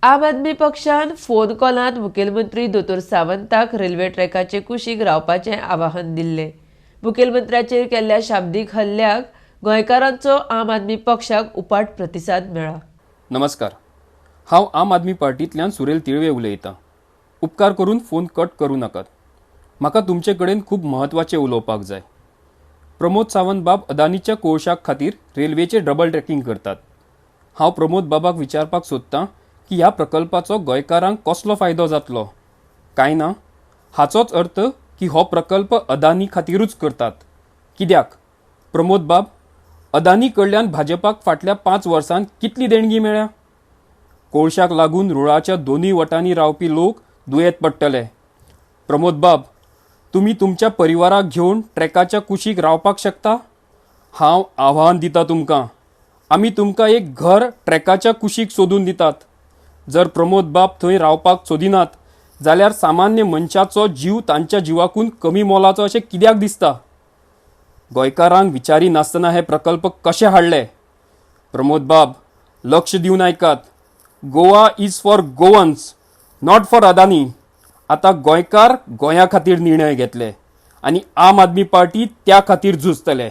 आम आदमी पक्षान फोन कॉलांत मुखेलमंत्री दोतोर सावंताक रेल्वे ट्रॅकाचे कुशीक रावपाचें आवाहन दिल्लें. मुखेलमंत्र्याचेर केल्ल्या शाब्दीक हल्ल्याक गोंयकारांचो आम आदमी पक्षाक उपाट प्रतिसाद मेळ्ळा. नमस्कार, हांव आम आदमी पार्टींतल्यान सुरेल तिळवे उलयतां. उपकार करून फोन कट करूं नाकात. म्हाका तुमचे कडेन खूब म्हत्वाचें उलोवपाक जाय. प्रमोद सावंत बाब अदानीच्या कोळशाक खातीर रेल्वेचेर डबल ट्रॅकींग करतात. हांव प्रमोद बाबाक विचारपाक सोदतां की ह्या प्रकल्पाचो गोंयकारांक कसलो फायदो जातलो? कांय ना? हाचोच अर्थ की हो प्रकल्प अदानी खातीरूच करतात. कित्याक? प्रमोद बाब, अदानी कडल्यान भाजपाक फाटल्या 5 वर्सांत कितली देणगी मेळ्ळ्या? कोळशाक लागून रुळाच्या दोनूय वटांनी रावपी लोक दुयेंत पडटले. प्रमोद बाब, तुमी तुमच्या परिवाराक घेवन ट्रॅकाच्या कुशीक रावपाक शकता? हांव आव्हान दितां तुमकां. आमी तुमकां एक घर ट्रॅकाच्या कुशीक सोदून दितात. जर प्रमोद बाब थंय रावपाक सोदिनात जाल्यार सामान्य मनशाचो जीव तांच्या जिवाकून कमी मोलाचो अशें कित्याक दिसता? गोंयकारांक विचारी नासतना हे प्रकल्प कशे हाडले? प्रमोद बाब, लक्ष दिवन आयकात. Goa is for Goans, not for Adani. आतां गोंयकार गोंया खातीर निर्णय घेतले आनी आम आदमी पार्टी त्या खातीर झुजतले.